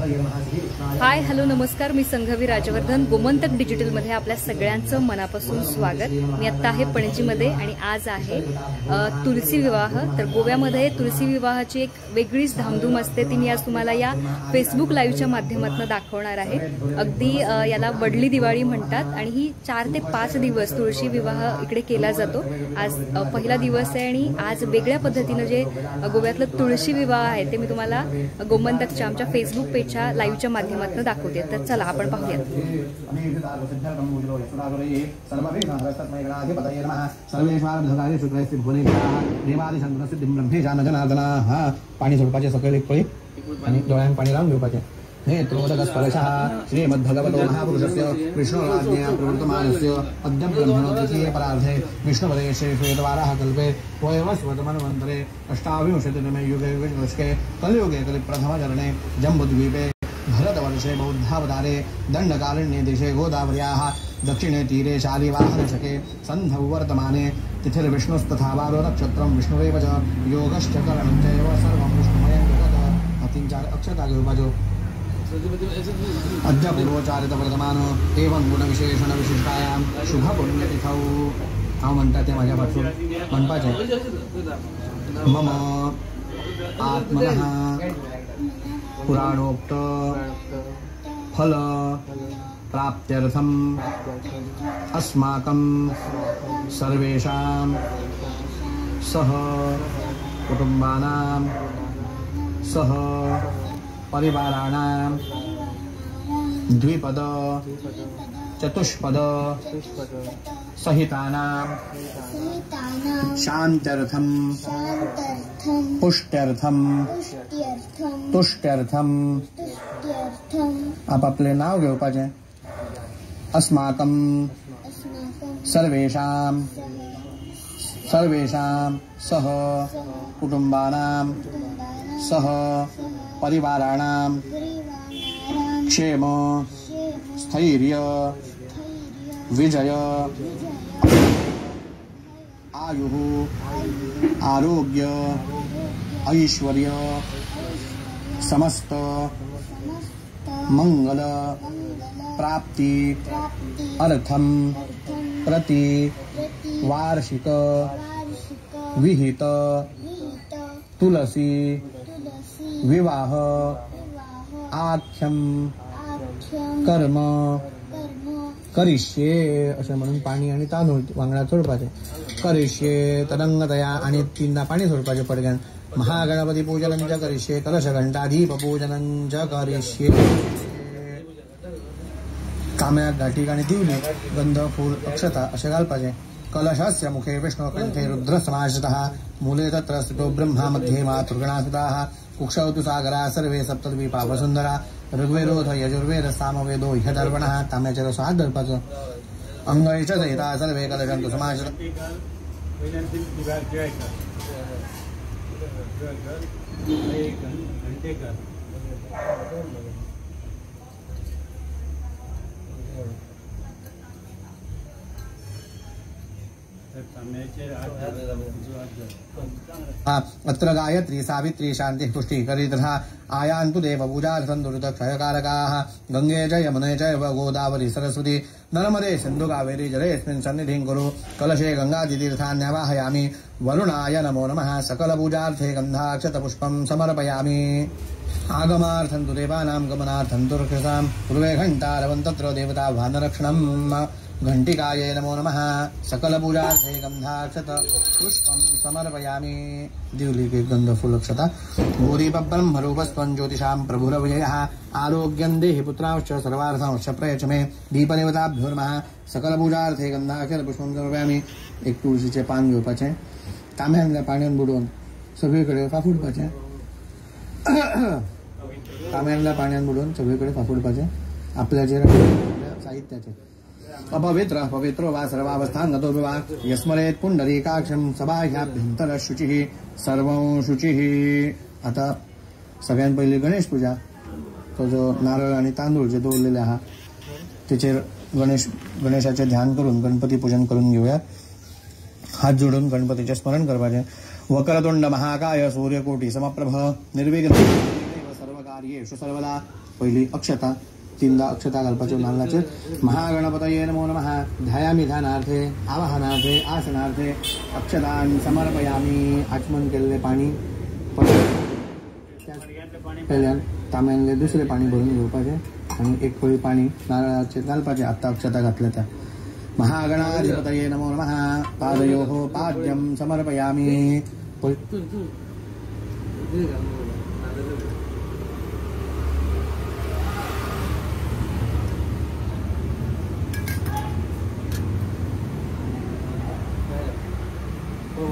Hi hello नमस्कार, मी संघवी राजवर्धन। गोमंतक डिजिटलमध्ये आपल्या सगळ्यांचं मनापासून स्वागत। मी आत्ता आहे पणजीमध्ये आणि आज आहे तुळशी विवाह। तर गोव्यामध्ये तुळशी विवाहाची एक वेगळीच धामधूम असते, ती मी आज तुम्हाला या फेसबुक लाईव्हच्या माध्यमातून दाखवणार आहे। अगदी याला वडली दिवाळी म्हणतात आणि ही 4 ते 5 दिवस तुळशी विवाह इकडे केला जातो। आज पहिला दिवस आहे आणि आज वेगळ्या पद्धतीनं जे गोव्यातलं तुळशी विवाह आहे ते मी तुम्हाला गोमंतकच्या आमच्या फेसबुक पेजच्या लाईव्हच्या माध्यमातून दाखवते। तर चला आपण पाहूयात। पाणी सोडपाचे सकयल एक पळी आणि डोळ्यांक पाणी लावून घेवपाचें। नेत्रोदकस्पर्शः श्रीमद्भगवतो महापुरुषस्य विष्णोराज्ञया प्रवृत्तमानस्य अद्य ब्रह्मणो द्वितीये परार्धे विष्णुपदे श्रीश्वेतवाराह कल्पे वयवस्वतमन्वन्तरे अष्टाविंशतितमे युगे विष्णुदशके कलियुगे कलिप्रथमचरणे जम्बुद्वीपे भरतवर्षे बौद्धावतारे दण्डकारण्ये देशे गोदावर्याः दक्षिणे तीरे शालिवाहनशके सन्धौ वर्तमाने तिथिर्विष्णुस्तथा वारो नक्षत्रं विष्णुरेव च योगश्च करणं चैव सर्वं विष्णुमयं जगत्। 3-4 अक्षता घेवपाच्यो। अद्य पूर्वचारित वर्तमान एवं गुणविशेषण विशिष्टायां शुभपुण्यतिथौ। हांव म्हणटा तें म्हाज्या फाटसून म्हणपाचें। मम आत्मनः पुराणोक्त फल प्राप्त्यर्थम् अस्माकं सर्वेषां सह कुटुंबानां सह परिवाराणां द्विपद चतुष्पद सहितानां शान्त्यर्थं पुष्ट्यर्थं तुष्ट्यर्थं आपापलें नांव घेवपाचें। अस्माकं सर्वेषां सर्वेषां सह कुटुंबानां सह परिवाराणां क्षेम स्थैर्य विजय आयुः आरोग्य ऐश्वर्य समस्त मंगल प्राप्ति अर्थं प्रति वार्षिक विहित तुलसी विवाह आख्यम कर्म करिष्ये अशें म्हणून पाणी आनी तांदूळ वांगडा सोडपाचें। करिष्ये तदंगतया आनी 3दा पाणी सोडपाचें पडग्यान। महागणपती पूजनं च करिष्ये कलशघंटा दीपपूजनं च करिष्ये। तांब्याक घाटीक आनी दिवली गंध फूल अक्षता अशें घालपाचें। कलशस्य मुखे विष्णुकंठे रुद्रसमाश्रितः मूले तत्र स्थितो ब्रह्मा मध्ये मातृगणा सुताः कुक्षौ तु सागरा सर्वे सप्तद्वीपा वसुंधरा ऋग्वेदोऽथ यजुर्वेद सामवेदो ह्यथर्वणः। तांब्याचेर असो हात धरपाचो। अंगैश्च सहिता सर्वे कलशं तु समाश्रितः। अत्र गायत्री सावित्री शांतिः पुष्टिः करी तथा आयान्तु देव पूजार्थं दुरितक्षयकारकाः। गंगे च यमुने चैव गोदावरी सरस्वती नर्मदे सिन्धु कावेरी जलेऽस्मिन् सन्निधिं कुरु। कलशे गंगादितीर्थान्यावाहयामि। वरुणाय नमो नमः। सकलपूजार्थे गन्धाक्षतपुष्पं समर्पयामि। आगमार्थं तु देवानां गमनार्थं तु रक्षसां पूर्वे घण्टारवं तत्र देवता भानरक्षणम्। घंटिकायै नमो नमः। सकलपूजार्थे गंधाक्षत पुष्पं समर्पयामि। दिवली गंध फूल अक्षता। गोदीपब्रह्मरूपस्त्वं ज्योतिषां प्रभुरविजयः आरोग्यं देहि पुत्रांश्च सर्वार्थांश्च प्रयच्छ मे। दीपदेवताभ्यो नमः। सकलपूजार्थे गंधाक्षत पुष्पं समर्पयामि। एक तुळशीचें पान घेवपाचें, तांब्यांतल्या पाण्यान बुडोवन सगळे कडेन फाफुडपाचें। तांब्यांतल्या पाण्यान बुडोवन सगळे कडेन फाफुडपाचें आपल्याचेर साहित्याचेर। अपवित्र पवित्रो वा सर्वावस्थां गतो वा यस्मरेत् पुंडरीकाक्षं सबाह्याभ्यंतर शुचिः सर्वं शुचिः। आता सगळ्यात पयली गणेश पूजा। तो जो नारळ आणि तांदूळ जे दवरलेले आहा तेचेर गणेशाचें ध्यान करून गणपती पूजन करून घेवया। हात जोडून गणपतीचें स्मरण करपाचें। वक्रतुंड महाकाय सूर्यकोटि समप्रभ निर्विघ्नं सर्वकार्येषु सर्वदा। पयली अक्षता तीनदा अक्षता घालपाच्यो नाल्लाचेर। महागणपतये नमो नमः। ध्यायामि ध्यानार्थे आवाहनार्थे आसनार्थे अक्षतान समर्पयामि। आचमन केल्लें पाणी पेल्यान तांब्यांतलें दुसरें पाणी भरून घेवपाचें आनी एक पळी पाणी नारळाचेर घालपाचें। आत्तां अक्षता घातल्या त्या। महागणाधिपतये नमो नमः। पादयोः पाद्यं समर्पयामि।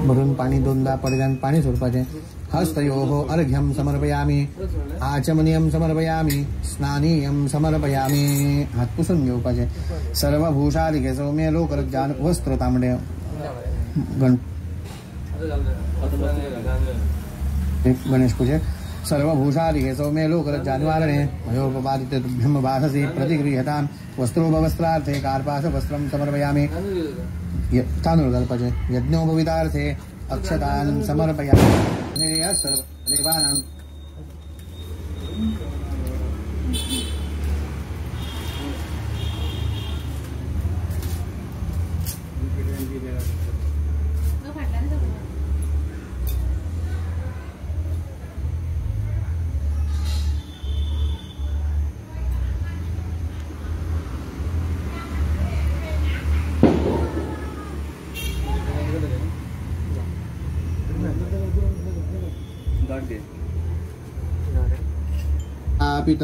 भरून पाणी दोनदा पडद्यान पाणी सोडपाचें। हस्तयोः अर्घ्यं समर्पयामि। आचमनीयं समर्पयामि। स्नानीयं समर्पयामि। हात पुसून घेवपाचें। सर्वभूषादिके सौम्य लोकरज्जान वस्त्र तांबडे गणेश पूजेक सर्वभूषादिके सौम्य लोकरज्जानिवारणे मयोपपादिते तुभ्यं भाससि प्रतिगृह्यतां वस्त्रोपवस्त्रार्थे कार्पासवस्त्रं समर्पयामि। तांदूळ घालपाचें। यज्ञोपवीतार्थे अक्षतान् समर्पयामि। सर्वदेवानां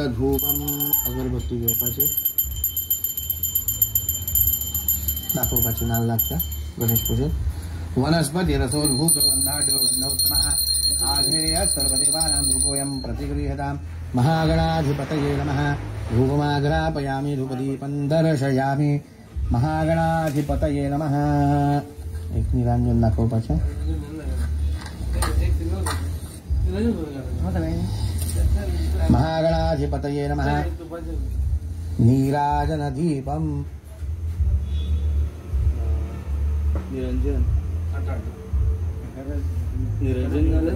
धूपम अगरबत्ती घेवपाची दाखोवपाची नाल्लाक गणेश पुजेक। वनस्पती रसोद्भूत गंधाढ्यो गंधोत्तमः आधेय सर्वदेवानां धूपोऽयं प्रतिगृह्यतां। महागणाधिपतये नमः। धूपमाघ्रापयामि। धूपदीपं दर्शयामि। महागणाधिपतये नमः। एक निरांजन दाखोवपाचें। महागणाधिपतये नमः। नीराजनदीपं निरंजन निरंजन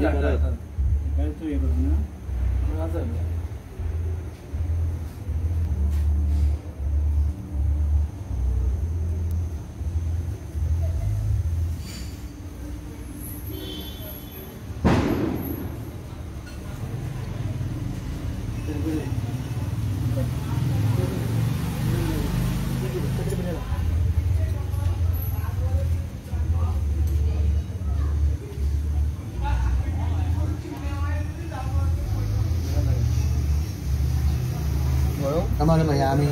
समर्पयामि।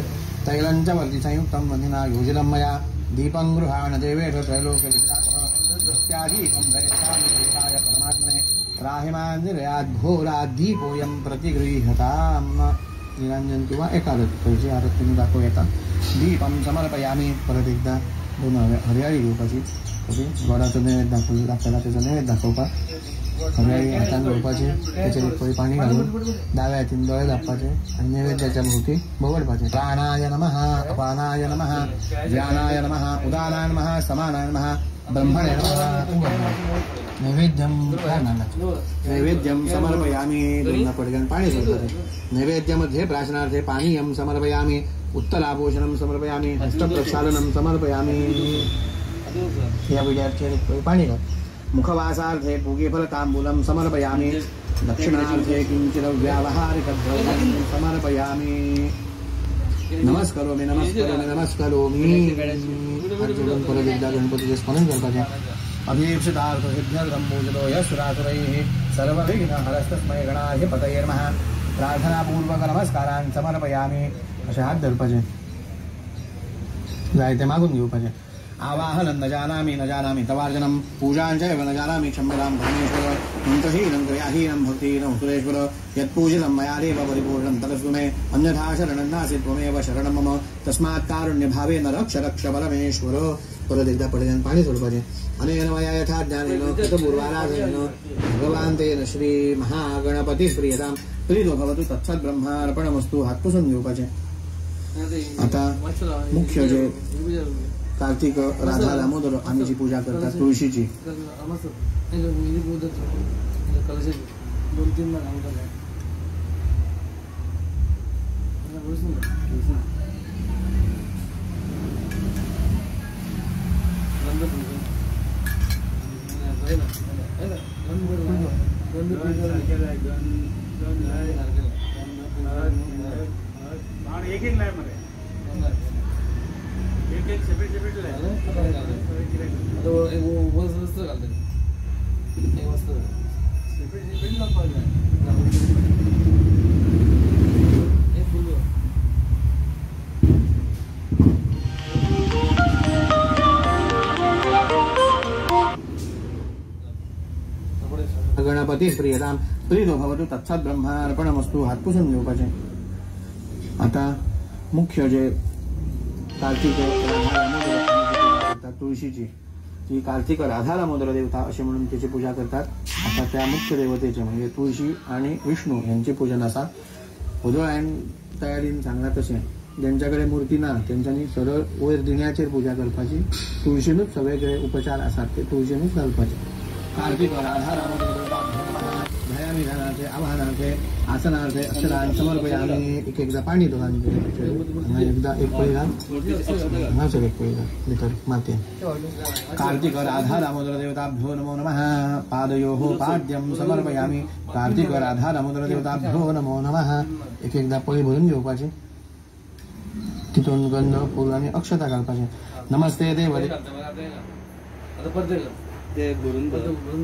तैलं च वर्तिसंयुक्तं वह्निना योजितं मया। दीपं गृहाण देवेश त्रैलोक्यविघ्नापहं प्रयच्छामि देवाय परमात्मने। त्राहिमान् निरयाद् घोराद् दीपोऽयं प्रतिगृह्यताम्। निरंजन किंवा एक आरत खंयची आरत तुमी दाखोवं येता। दीपं समर्पयामि। परत एकदा दोन हरयाळी घेवपाची। ओके, गोडाचो नैवेद्य दाखयला तेचो नैवेद्य दाखोवपाक हरयाळी हातान घेवपाची, तेचेर एक पळी पाणी घालून दाव्या हातीन दोळे धांपपाचे आनी नैवेद्याच्या भोवती भोंवडपाचें। प्राणाय नमः, अपानाय नमः, व्यानाय नमः, उदानाय नमः, समानाय नमः, ब्रह्मणे नमः। नैवेद्यं नैवेद्यं समर्पयामि। दोनदा पडग्यान पाणी सोडपाचें। नैवेद्यमध्ये प्राशनार्थे पानीयं समर्पयामि। उत्तराभूषणं समर्पयामि। हस्तप्रक्षालनं समर्पयामि। ह्या विड्याचेर एक पळी पाणी घाल। मुखवासार्थे पूगीफलताम्बूलं समर्पयामि। दक्षिणार्थे किंचित् व्यावहारिकद्रव्यं समर्पयामि। नमस्करोमि नमस्करोमि नमस्करोमि। हात जोडून परत एकदा गणपतीचें स्मरण करपाचें। अभीप्सितार्थसिद्ध्यर्थं पूजितो यः सुरासुरैः सर्वविघ्नहरस्तस्मै गणाधिपतये नमः। प्रार्थनापूर्वक नमस्कारान् समर्पयामि। अशे हात धरपाचे, जाय ते मागून घेवपाचें। आवाहनं न जानामि न जानामि तवार्जनं पूजां चैव न जानामि क्षम्यतां परमेश्वर। मन्त्रहीनं क्रियाहीनं भक्तिहीनं सुरेश्वर। यत्पूजितं मया देव परिपूर्णं तदस्तु मे। अन्यथा शरणं नास्ति त्वमेव शरणं मम। तस्मात् कारुण्यभावेन रक्ष रक्ष परमेश्वर। परत एकदा पडद्यान पाणी सोडपाचें। अनेन मया यथा ज्ञानेन कृतपूर्वाराधनेन भगवान् तेन श्री महागणपति प्रियतां प्रीतो भवतु तत्सद्ब्रह्मार्पणमस्तु। हात पुसून घेवपाचें। आता मुख्य जे कार्तिक राधा दामोदर आम्ही जी पूजा करतात तुळशीची, दोन तीन. एक एक लाय मरे एक एक सेपरेट सेपरेट लाय. वस्त्र घालता एक वस्त्र सेपरेट सेपरेट लावपाक जाय. एक फुल गणपती प्रियताम प्रीतो भवतु तत्सद्ब्रह्मार्पणमस्तु. हात पुसून घेवपाचें. आता मुख्य जे कार्तिक राधा दामोदर करतात तुळशीची, ती कार्तिक राधा दामोदर देवता अशें म्हणून तिची पुजा करतात. आता त्या मुख्य देवतेचे म्हणजे तुळशी आणि विष्णू यांचे पूजन आसा. उदळ हांवें तयारीन सांगलां तशें ज्यांच्या कडेन मूर्ती ना तेंच्यांनी सरळ वयर दिण्याचेर पुजा करपाची. तुळशीनूच सगळे कडेन उपचार आसात ते तुळशीनूच घालपाचे. कार्तिक राधा दामोदर भयामिधानाचे आवाहनाचे आसनार्थे अक्षरान समर्पयामी. एक एकदा पाणी दोगांचे एकदा एक पळी घाल, हांगासर एक पळी घाल भितर मातयेन. कार्तिक राधा दामोदर देवताभ्यो नमो नमः. पादयोः पाद्यं समर्पयामी. कार्तिक राधा दामोदर देवताभ्यो नमो नमः. एक एकदा पळी भरून घेवपाची, तितून गंध फूल आनी अक्षता घालपाचें. नमस्ते देव. ते भरून भरून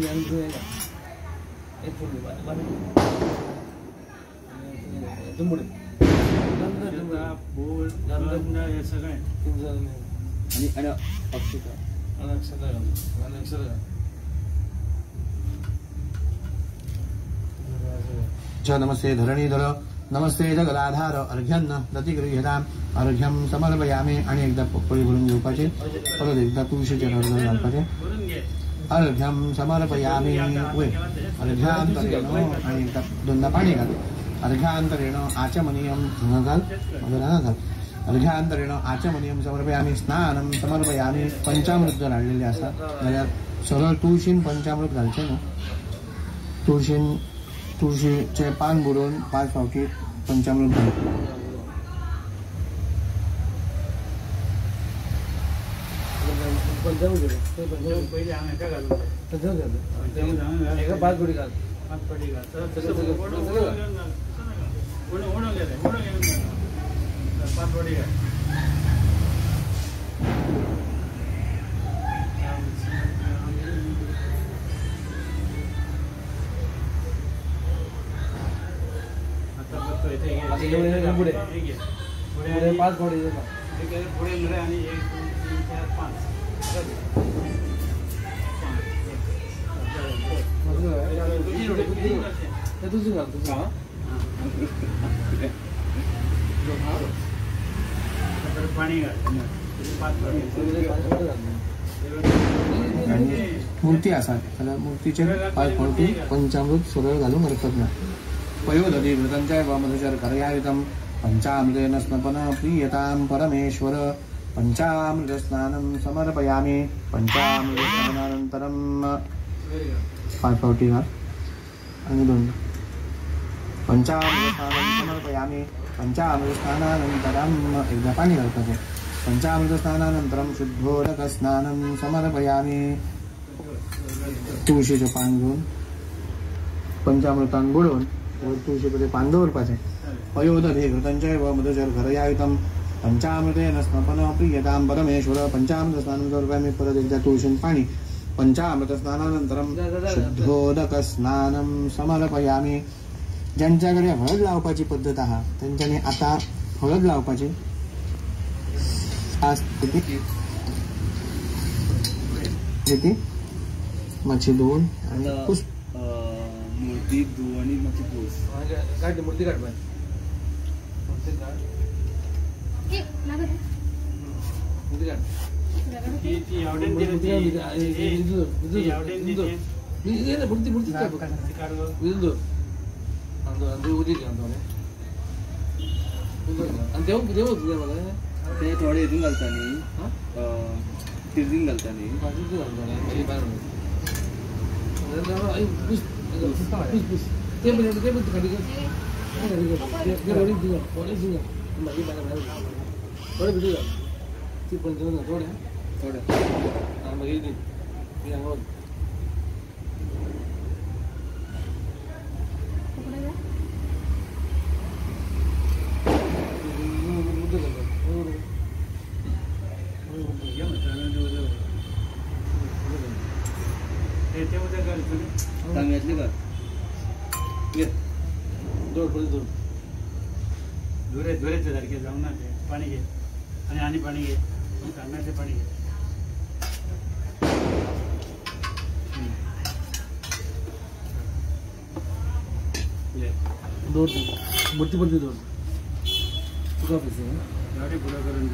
नमस्ते धरणीधर नमस्ते जगदाधार अर्घ्यन्न दतिगृह्यताम अर्घ्यम समर्पयामी. आणि एकदा पळी भरून घेवपाचे, परत एकदा तुळशीचे अर्घ घालपाचे. अर्घ्यम समर्पयामी. अर्घ्यांतरेण आणि एकदा दोनदा पाणी घाल. अर्घ्यांतरेण आचमनीयम हांगा घाल, मगर हांगा घाल. अर्घ्यांतरेण आचमनीयम समर्पयामी. स्नानम समर्पयामी. पंचामृत जर हाडलेलें आसा जाल्यार सरळ तुळशीन पंचामृत घालचें न्हू. तुळशीन तुळशीचें पान बुडोवन 5 फावटी पंचामृत घालप. पाच घोडे पुढे आणि 1 2 3 4 5. पाणी घाल. मूर्ती आसा जाल्यार मूर्तीचेर 5 फावटी पंचामृत सरळ घालूंक हरकत ना. पयोदधी घृतंचैव मधुशर्करयायुतं पंचामृतेन स्नपन प्रीयतां परमेश्वर. पंचामृत स्नानं समर्पयामि. पंचामृत स्नानानंतरम 5 फावटी घाल आणि 2. पंचामृत स्नानं समर्पयामि. पंचामृत स्नानानंतरम एकदा पाणी घालपाचें. पंचामृत स्नानानंतरम शुद्धोदक स्नानं समर्पयामि. तुळशीचें पान घेवन पंचामृतान बुडोवन तुळशी कडेन पान दवरपाचें. पयोदधे घृतंचैव मधुशर्करयायुतं पंचामृतेन स्नपन प्रीयतां परमेश्वर. पंचामृत स्नानं समर्पयामि. परत एकदा तुळशीन पाणी. पंचामृत स्नानानंतरम शुद्धोदक स्नानं समर्पयामि. ज्यांच्याकडे हळद लावपाची पद्दत आहा तेंच्यांनी आता हळद लावपाची. मातशी धुवून आणि मूर्ती धुव आणि मातशी पूस काढ. मूर्ती काढ बाय, मूर्ती काढ, मूर्ती काढ. मूर्ती मूर्ती देव देव ते थोडे हितून घालता न्ही, तिर्दीन घालता न्ही. थोडे भितर घाल ती पंचवीस थोडे थोडे मागीर दी हांगा तांब्यातली घाल दोड पळय दोड दुरे दुरेचे सारखे जावंक ना ते पाणी घे आणि आनी पाणी घे तांब्याचें पाणी घे. दोड मोठी पडली दोड तुका पैसे गाडी पुढं करून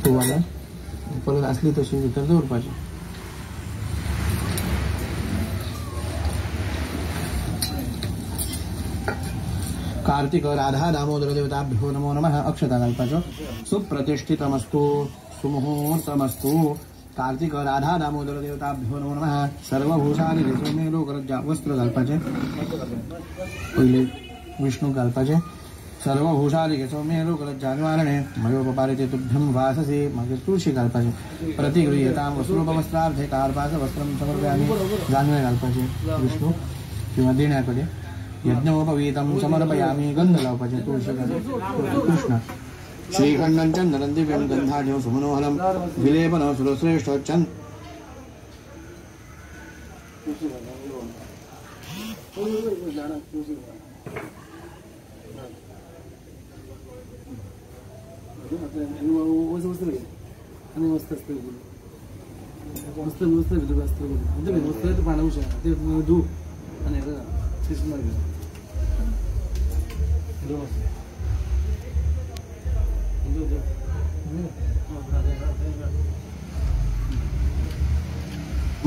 तुवाला परत असली तशी भितर दवरपाची. कार्तिक राधा दामोदर देवताभ्यो नमो नमः. अक्षता घालपाचो. सुप्रतिष्ठितमस्तु सुमुहूर्तमस्तु. कार्तिक राधा दामोदर देवताभ्यो नमो नमः. सर्वभूषाणि सौम्य लोकलज्जा वस्त्र घालपाचें पयलीं विष्णू घालपाचें. सर्वभूषादि सौम्य लोकलज्जा निवारणे मयोपपारिते तुभ्यं वाससि. मागीर तुळशी घालपाचें. प्रतिगृह्यतां वस्त्रोपवस्त्रार्थे कार्पास वस्त्रं समर्पयामि. जानवें घालपाचें विष्णू किंवा देण्या कडेन. यज्ञोपवीतं समर्पयामि. गंध लावपाचें तुळशी कृष्ण. श्रीखंडं चंदनं दिव्यं गंधाढ्यं सुमनोहरं विलेपन सुरश्रेष्ठ चंद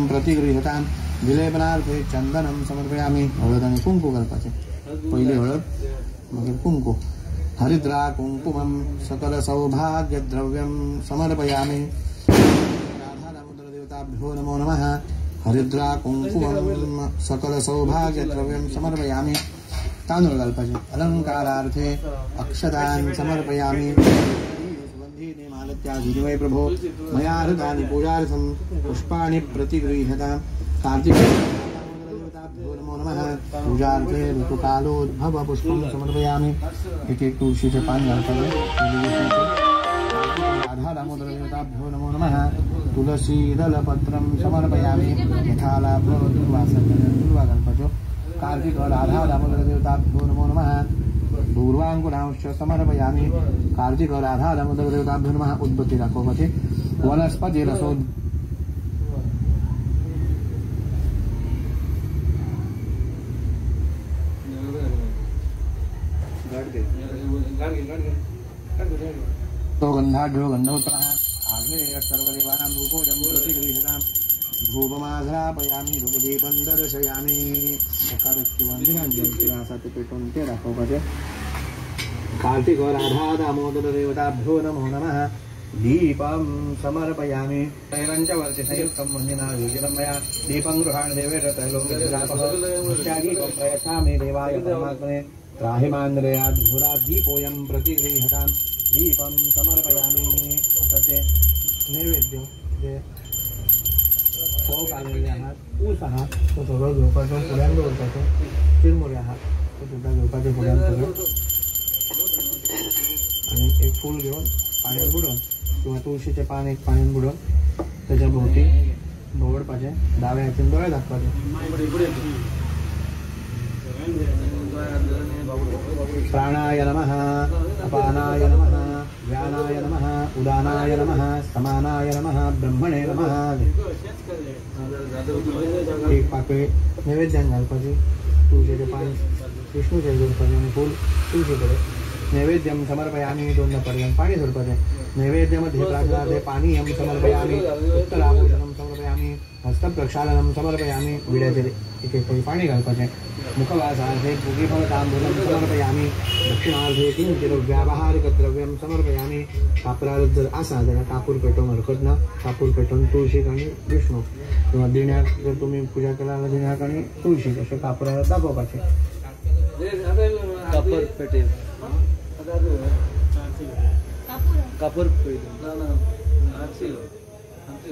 प्रतिगृह्यतां विलेपनार्थे चंदनं समर्पयामि. हळद आनी कुंकू घालपाचें. पयली हळद मागीर कुंकू. हरिद्रा कुंकुमं सकल सौभाग्यद्रव्यं समर्पयामि. राधा दामोदर देवताभ्यो नमो नमः. हरिद्रा कुंकुमं सकल सौभाग्यद्रव्यं समर्पयामि. तांदूळ घालपाचें. अलंकारार्थे अक्षतान् समर्पयामि. सुगंधीनि मालत्याधीनि वै प्रभो मया हृतानि पूजार्थं पुष्पाणि प्रतिगृह्यतां. कार्तिक देवताभ्यो नमो नमः. पूजार्थे ऋतुकालोद्भव पुष्पं समर्पयामि. एक एक तुळशीचें पान घालपाचें. राधा दामोदर देवताभ्यो नमो नमः. तुलसीदलपत्रं समर्पयामि. यथालाभ दुर्वा घालपाच्यो. कार्तिक राधा दामोदर देवताभ्यो नमो नमः. दूर्वांकुरांश्च समर्पयामि. कार्तिक राधा दामोदर देवताभ्यो नमः. उद्बत्ती दाखोवपाची. वनस्पती रसो तो गंधाढ्यो गंधोत्तरः आग्नेय सर्वदेवानां धूपोऽयं प्रतिगृह्यतां. धूपमाघ्रापयामि. धूपदीपं दर्शयामि. सकारात किंवा निरांजन किंवा आसा ते पेटोवन ते दाखोवपाचें. कार्तिक राधा दामोदर देवताभ्यो नमो नमः. दीपं समर्पयामि. तैलं च वर्तिसंयुक्तं वह्निना योजितं मया. दीपं गृहाण देवेश त्रैलोक्यदापः. दीपं प्रयच्छामि देवाय परमात्मने. त्राहि मान्द्रयाद् घोराद् दीपोऽयं प्रतिगृह्यतां. दीपं समर्पयामि. आता ते नैवेद्य जे फोव काडलेले आहात, ऊस आहा तो सगळो घेवपाचो फुड्यान दवरपाचो. चिरमुरे आहात तो सुद्दां घेवपाचो फुड्यान सगळो. आनी एक फूल घेवन पाण्यान बुडोवन किंवा तुळशीचें पान एक पाण्यान बुडोवन त्याच्या भोवती भोंवडपाचें. दाव्या हातीन दोळे धांपपाचे. प्राणाय नमः, अपानाय नमः, व्यानाय नमः, उदानाय नमः, समानाय नमः, ब्रह्मणे नमः. एक पाकळी नैवेद्यान घालपाची. तुळशीचें पान विष्णूचेर दवरपाचें आनी फूल तुळशी कडेन. नैवेद्यं समर्पयामि. दोनदा पर्यंत पाणी सोडपाचें. नैवेद्यमध्ये प्रार्थनार्थे पानीयं समर्पयामि. उत्तराभूषणं समर्पयामि. हस्तप्रक्षालनं समर्पयामि. विड्याचेर एक एक पळी पाणी घालपाचें. मुखवासार्थे पूगीफलताम्बूलं समर्पयामि. दक्षिणार्थे किंचित् व्यावहारिकद्रव्यं समर्पयामि. कापरार जर आसा जाल्यार कापूर पेटोवंक हरकत ना. कापूर पेटोवन तुळशीक आनी विष्णू किंवा दिण्याक जर तुमी पुजा केला जाल्यार दिण्याक आनी तुळशीक अशें कापरार दाखोवपाचें. कापूर पेटे कापूर ना ना आरसी आरसी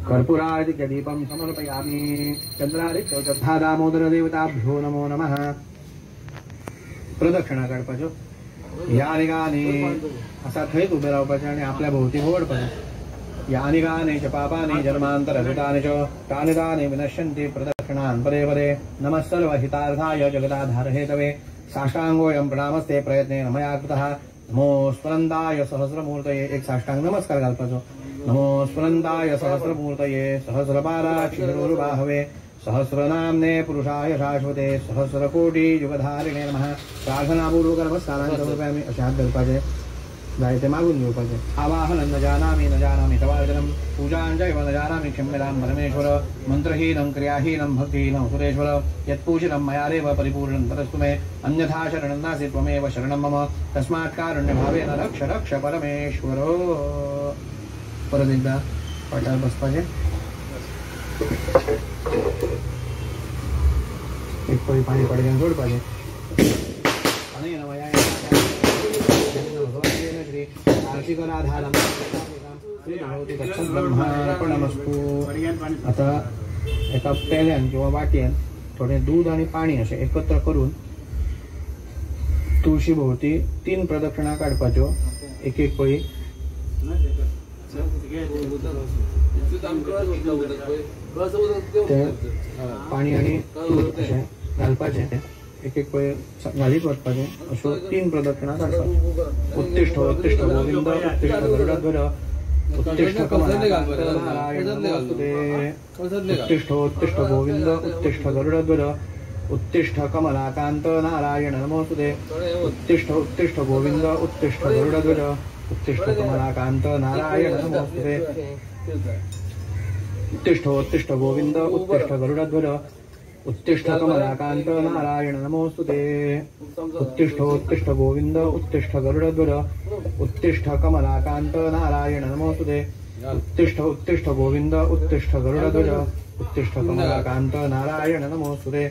कर्पूरादिकदीपं समर्पयामि। चंद्रादित्य श्रद्धा दामोदर देवताभ्यो नमो नमः। प्रदक्षिणा काडपाच्यो यानि गानि असा थंयच उबे रावपाचें आनी आपल्या भोंवती भोंवडपाचें। यानि गानि च पापानि जन्मांतरकृतानि च तानि तानि विनश्यन्ति प्रदक्षिणान् पदे पदे। नमः सर्वहितार्थाय जगदाधारहेतवे साष्टांगोऽयं प्रणामस्ते प्रयत्नेन मया कृतः। नमो स्मरन्ताय सहस्रमूर्तये। एक साष्टांग नमस्कार घालपाचो। नमो स्मरन्ताय सहस्रमूर्तये सहस्रपादाक्षिरोरुबाहवे सहस्रनाम्ने पुरुषाय शाश्वते सहस्रकोटि युगधारिणे नमः। प्रार्थनापूर्वक नमस्कारान् समर्पयामि। अशे हात धरपाचे जाय ते मागून घेवपाचे। आवाहनं न जानामि न जानामि तवार्चनं पूजां चैव न जानामि क्षम्यतां परमेश्वर। मंत्रहीनं क्रियाहीनं भक्तिहीनं सुरेश्वर। यत्पूजितं मया देव परिपूर्णं तदस्तु मे। अन्यथा शरणं नास्ति त्वमेव शरणं मम। तस्मात् कारुण्यभावेन रक्ष रक्ष परमेश्वर। परत एकदा पाटार बसपाचें। एक पळी पाणी पडग्यान सोडपाचें. ब्रह्मार्पणमस्तु. आता एका पेल्यान किंवा वाटयेन थोडें दूद आनी पाणी अशें एकत्र करून तुळशी भोंवती 3 प्रदक्षिणा काडपाच्यो, एक एक पळी. ते पाणी आनी दूद अशें घालपाचें, एक एक पळी घालीत वचपाचें, अश्यो 3 प्रदक्षिणा काडपाच्यो. उत्तिष्ठ उत्तिष्ठ गोविंद उत्तिष्ठ गरुडध्वज उत्तिष्ठ कमलाकांत नारायण नमोस्तुते. उत्तिष्ठ उत्तिष्ठ गोविंद उत्तिष्ठ गरुडध्वज उत्तिष्ठ कमलाकांत नारायण नमोस्तुते. उत्तिष्ठ उत्तिष्ठ गोविंद उत्तिष्ठ गरुडध्वज उत्तिष्ठ कमलाकांत नारायण नमोस्तुते. उत्तिष्ठ उत्तिष्ठ गोविंद उत्तिष्ठ गरुडध्वज उत्तिष्ठ कमलाकांत नारायण नमोस्तुते. उत्तिष्ठ उत्तिष्ठ गोविंद उत्तिष्ठ गरुडध्वज उत्तिष्ठ कमलाकांत नारायण नमोस्तुते. उत्तिष्ठ उत्तिष्ठ गोविंद उत्तिष्ठ गरुडध्वज उत्तिष्ठ कमलाकांत नारायण नमोस्तुते.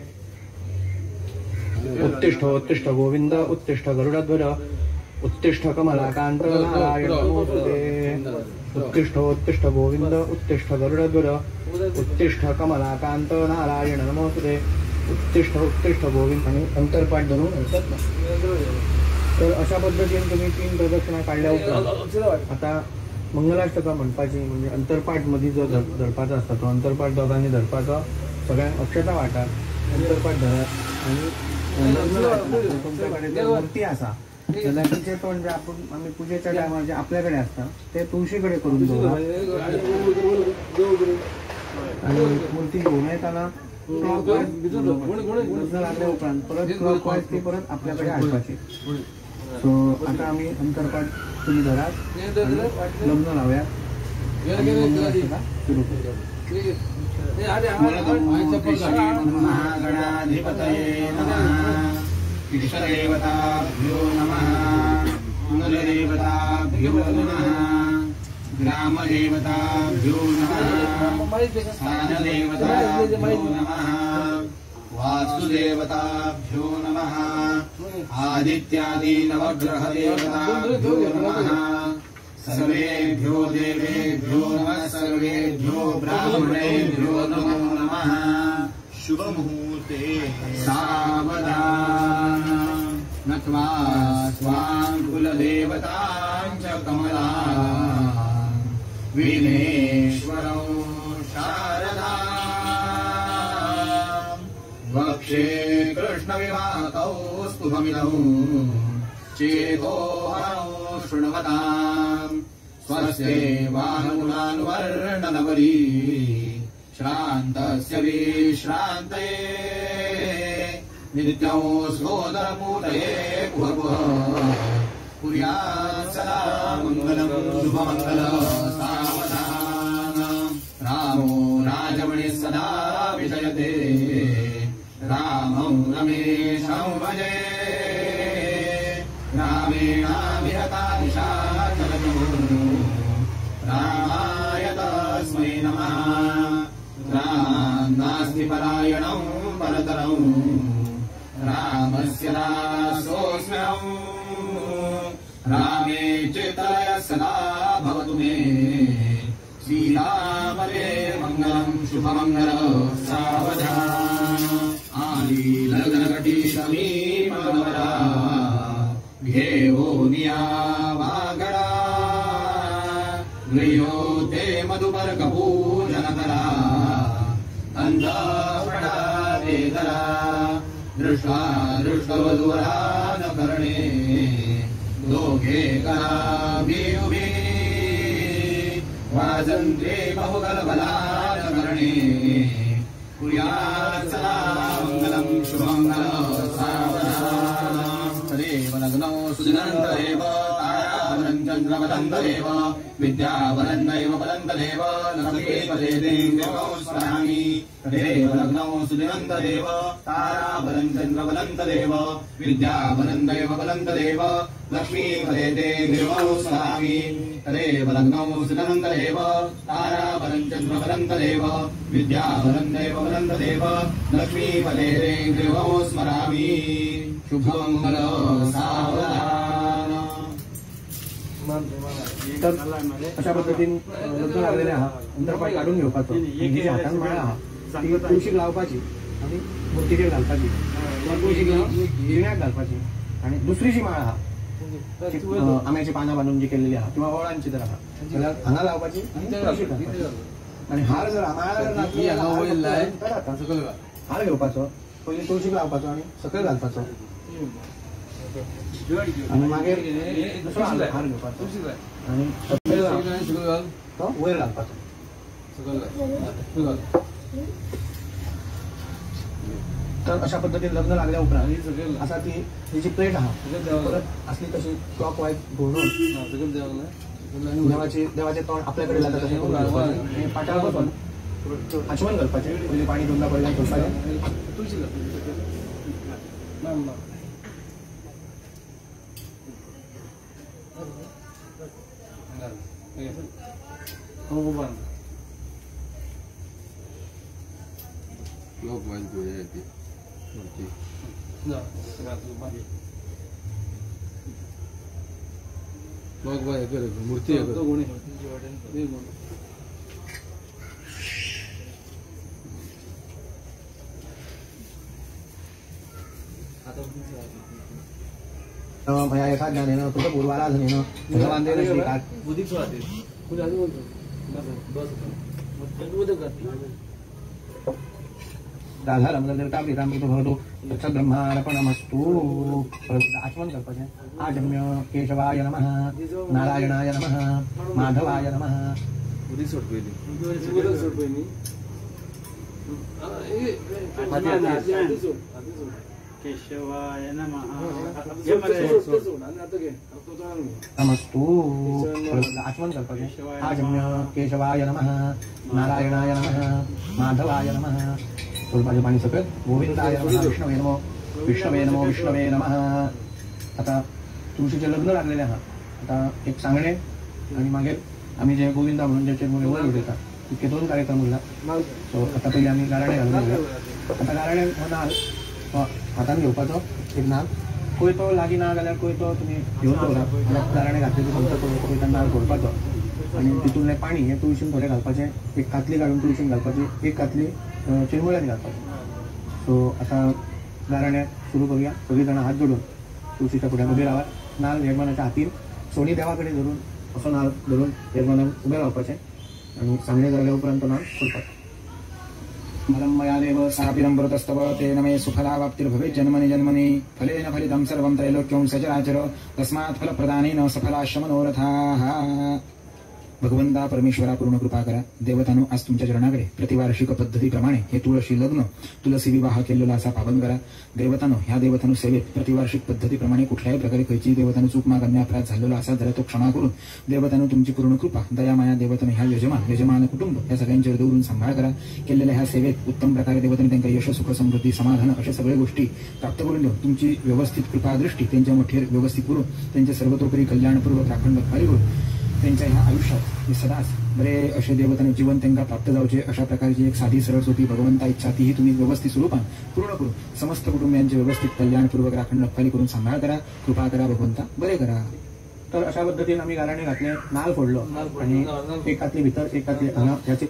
उत्तिष्ठ उत्तिष्ठ गोविंद उत्तिष्ठ गरुडध्वज उत्तिष्ठ कमलाकांत नारायण नमोस्तुते. उत्तिष्ठ उत्तिष्ठ गोविंद उत्तिष्ठ गरुडध्वज उत्तिष्ठ कमलाकांत नारायण नमोस्तुते. उत्तिष्ठ उत्तिष्ठ गोविंद. आणि अंतरपाठ धरून हरकत ना. तर अशा पद्धतीने तुम्ही 3 प्रदक्षिणा काढल्या उपरांत आता मंगलाष्टका म्हणपाची, म्हणजे अंतरपाठ मदीं जो धरपाचो आसता तो अंतरपाठ दोगांनी धरपाचो, सगळ्यांक अक्षता वाटात, अंतरपाठ धरात आनी तुमच्या कडेन मूर्ती आसा जाल्यार तिचें तोंड जे आपूण आमी पुजेच्या टायमार जे आपल्या कडेन आसता ते तुळशी कडेन करून दवरात आनी मूर्ती घेवन येताना क्लॉकवायज लग्न लागल्या उपरांत परत क्लॉकवायज ती परत आपल्या कडेन हाडपाची. सो आता आमी अंतरपाठ तुमी धरात, लग्न लावया आनी मंगलाष्टका सुरू करूया. महागणाधिपतये नमः. इष्टदेवताभ्यो नमः. कुलदेवताभ्यो नमः. ग्रामदेवताभ्यो नमः. स्थानदेवताभ्यो नमः. वास्तुदेवताभ्यो नमः. आदित्यादि नवग्रहदेवताभ्यो नमः. सर्वेभ्यो देवेभ्यो नमः. सर्वेभ्यो ब्राह्मणेभ्यो नमो नमः. शुभमुहूर्ते सावधान नत्वा स्वां कुलदेवतां च कमला विघ्नेश्वरौ शारदा वक्षे कृष्णविवाहकौ स्तुभमिदौ चेतोहरौ शृण्वतां स्वस्ते वाहनुलानुवर्णनवरी श्रान्तस्य विश्रान्तये नित्यं सोदरपूतये कुह कुह कुर्यात् सदा मङ्गलं शुभमङ्गलं सावधान. रामो राजमणिः सदा विजयते. रामं रमेशं भजे. रामेणाभिहता निशाचरचमूः रामाय तस्मै नमः. रामान्नास्ति परायणं परतरं रामस्य दासोऽस्म्यहम्. रामे चित्तलय सदा भवतु मे. सीतापते मङ्गलं शुभमङ्गलं सावधान. आलीलग्नकटी समीपगमना घेवो नियावागणा गृह्यो ते मधुपर्कपूजनकरा अन्धप्रणवेदरा दृष्ट्वा दृष्टवधूवरा न कर्णे लोके कराभियुभि वाजन्त्रे बहुकलबला न कर्णे कुर्यात् सदा मङ्गलं शुभमङ्गलं सावधान. तदेव लग्नौ सुदिनन्तरेव तारावरं चन्द्रवदन्तरेव विद्यावरन्दैव बलन्त तदेव लक्ष्मीपदे स्मरामि तदेव लग्नौ सुदिनं तदेव ताराबलं चन्द्रबलं तदेव विद्याबलं दैवबलं तदेव लक्ष्मीपदे ते गिरौ स्मरामि तदेव लग्नौ सुदिनं तदेव ताराबलं चन्द्रबलं तदेव विद्याबलं दैवबलं तदेव लक्ष्मीपदे ते गिरौ स्मरामि। शुभमंगल सावधान। तर अशा पद्धतीन लग्न लागलेले आहा अंतर पाय काडून घेवपाचो, ही जी हातान माळा आहा ती तुळशीक लावपाची आनी मुर्तीचेर घालपाची, तुळशीक जिण्याक घालपाची आनी दुसरी जी माळा आहा आंब्याची पानां बांदून जी केलेली आहा किंवा वळांची जर आहा जाल्यार हांगा लावपाची आनी तुळशीक घालपाची। आनी हार जर माळा जर हार घेवपाचो पयलीं तुळशीक लावपाचो आनी सकयल घालपाचो आनी मागीर दुसरो हार घेवपाचो आनी तो वयर घालपाचो। तर अशा पद्दतीन लग्न लागल्या उपरांत आसा ती जी प्लेट आहा परत आसली तशी क्लॉक वायज घुंवडून देवाचे देवाचें तोंड आपल्या कडेन जाता तशें करून घेवपाचें, पाटार बसून आचमन घालपाचें, पयलीं पाणी दोनदा पयल्यान करपाचें। मूर्ती मया यथा ज्ञानेन कृतपूर्वाराधनेन भगवान श्रीकांत राधा रमणदेवतामृतामृतो भवतु तत्सद्ब्रह्मार्पणमस्तु। आचमन करपाचें। आजम्य केशवाय नमः, नारायणाय नमः, माधवाय नमः। केशवाय नमः नमस्तु। आचमन करपाचें। आजम्य केशवाय नमः, नारायणाय नमः, माधवाय नमः। सोडपाचें पाणी सकयल। गोविंदाय नमः, विष्णवे नमो, विष्णवे नमो, विष्णवे नमः। आतां तुळशीचें लग्न लागलेलें आहा, आतां एक सांगणें आनी मागीर आमी जे गोविंदा म्हणून जे चिरमुले वयर उडयता तितके दोन कार्यक्रम उरला। सो आतां पयलीं आमी गाराणें घालून घेवया। आतां गाराणें हो नाल हातान घेवपाचो एक नाल, कोयतो लागीं ना जाल्यार कोयतो तुमी घेवन दवरात, गाराणें घातलें की फक्त कोयतान नाल फोडपाचो आनी तितूंतलें पाणी हें तुळशीन थोडें घालपाचें, एक कातली काडून तुळशीन घालपाची, एक कातली चिरमुल्यान घालपाची। सो आतां गाराणें सुरू करूया। सगळीं जाणां हात जोडून तुळशीच्या फुड्यान उबे रावात। नाल येजमानाच्या हातीन सोनी देवा कडेन धरून असो नाल धरून येजमानान उबें रावपाचें आनी सांगणें जाल्या उपरांत तो नाल फोडपाचो। फलं मया देव सापिरं व्रतस्तव तेन मे सुफलावाप्तिर्भवेत् जन्मनि जन्मनि फलेन फलितं सर्वं त्रैलोक्यं सचराचर तस्मात् फलप्रदानेन सफलाश्च मनोरथाः। भगवंता परमेश्वरा पूर्ण कृपा करा। देवतानो आज तुमच्या चरणाकडे प्रतिवार्षिक पद्धतीप्रमाणे हे तुळशी लग्न तुलसी विवाह केलेला असा पावन करा। देवतानो ह्या देवतानो सेवेत प्रतिवार्षिक पद्धतीप्रमाणे कुठल्याही प्रकारे खंयची देवतानो चूक माग अन्याय अपराध झालेला असा जरा तो क्षमा करून देवतानो तुमची पूर्ण कृपा दया माया देवतानो ह्या यजमान यजमान कुटुंब ह्या सगळ्यांच्यावर दवरून सांभाळ करा। केलेल्या ह्या सेवेत उत्तम प्रकारे देवताने त्यांना यश सुख समृद्धी समाधान अशा सगळ्या गोष्टी प्राप्त करून देऊन तुमची व्यवस्थित कृपा दृष्टी त्यांच्या मठेर व्यवस्थित करून त्यांच्या सर्वतोपरी कल्याणपूर्वक राखण रखवारी करून त्यांच्या ह्या आयुष्यात हे सदाच बरे असे देवताने जीवन त्यांना प्राप्त जावचे अशा प्रकारची एक साधी सरळ सोपी भगवंता इच्छा तीही तुम्ही व्यवस्थित स्वरूपान पूर्ण करून समस्त कुटुंबियांचे व्यवस्थित कल्याणपूर्वक राखण रखवारी करून सांभाळ करा। कृपा करा भगवंता, बरे करा। तर अशा पद्धतीने आम्ही गाराणे घातले, नाल फोडलो आणि एक कातली भितर एक कातली हांगा ह्याची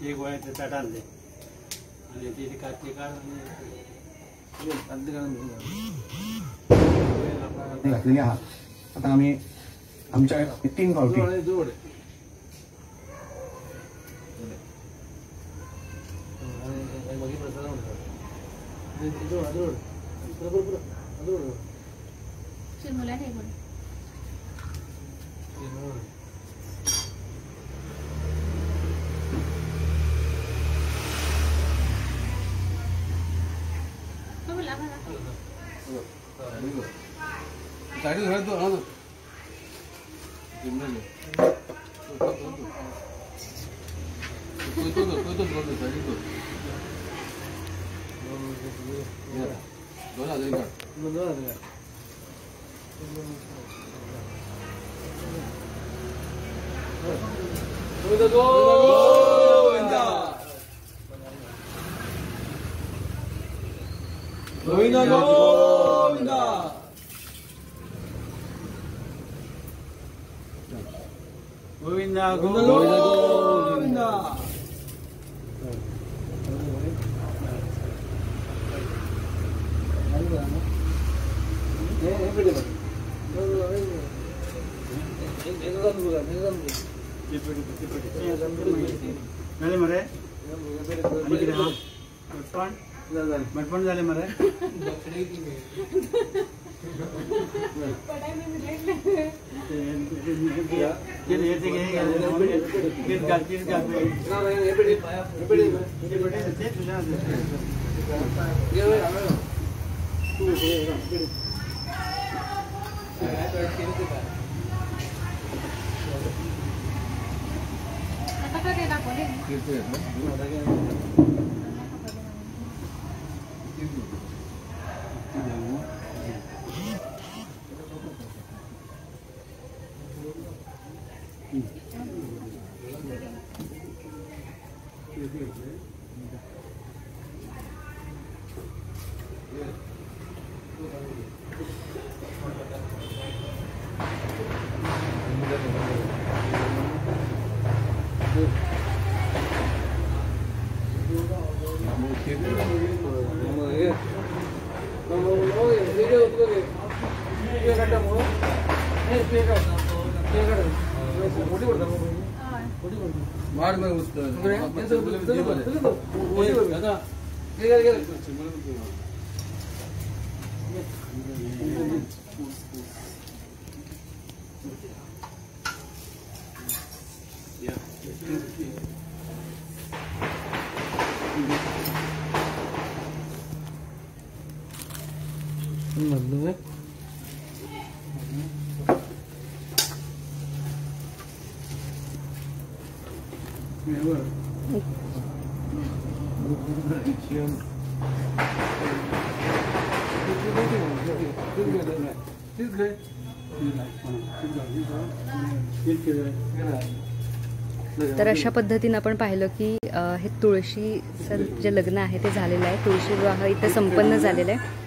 एक वयाचे ताट आणले आणि ती कातली काढ घातलेली आहा। आता आम्ही आमच्या तीन फावटी Govinda Govinda. झाले मरे मटपण झाले मरे. तर अशा पद्धतीनं आपण पाहिलं की हे तुळशीचं जे लग्न आहे ते झालेलं आहे. तुळशी विवाह इथं संपन्न झालेला आहे.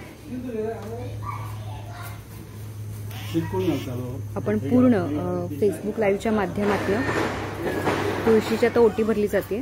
आपण पूर्ण फेसबुक लाईव्हच्या माध्यमातून तुळशीच्या तर ओटी भरली जाते.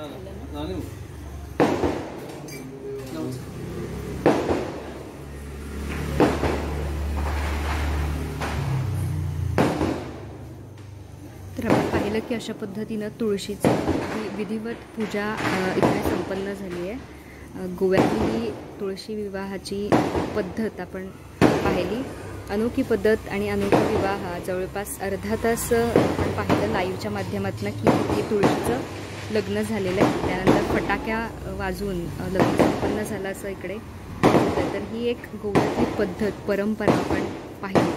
ना. तर आपण पाहिलं की अशा पद्धतीनं तुळशीचं विधिवत पूजा इकडे संपन्न झाली आहे. गोव्यातली ही तुळशी विवाहाची पद्धत आपण पाहिली, अनोखी पद्धत आणि अनोखा विवाह. जवळपास अर्धा तास आपण पाहिलं लाईव्हच्या माध्यमातून की हे तुळशीचं लग्न झालेलं आहे. त्यानंतर फटाक्या वाजवून लग्न संपन्न झालं असं इकडे होतं. तर ही एक गोव्यातली पद्धत, परंपरा आपण पाहिली.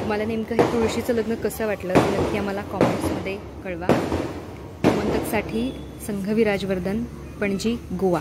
तुम्हाला नेमकं हे तुळशीचं लग्न कसं वाटलं ते नक्की आम्हाला कॉमेंट्समध्ये कळवा. गोमंतकसाठी संघवी राजवर्धन, पणजी, गोवा.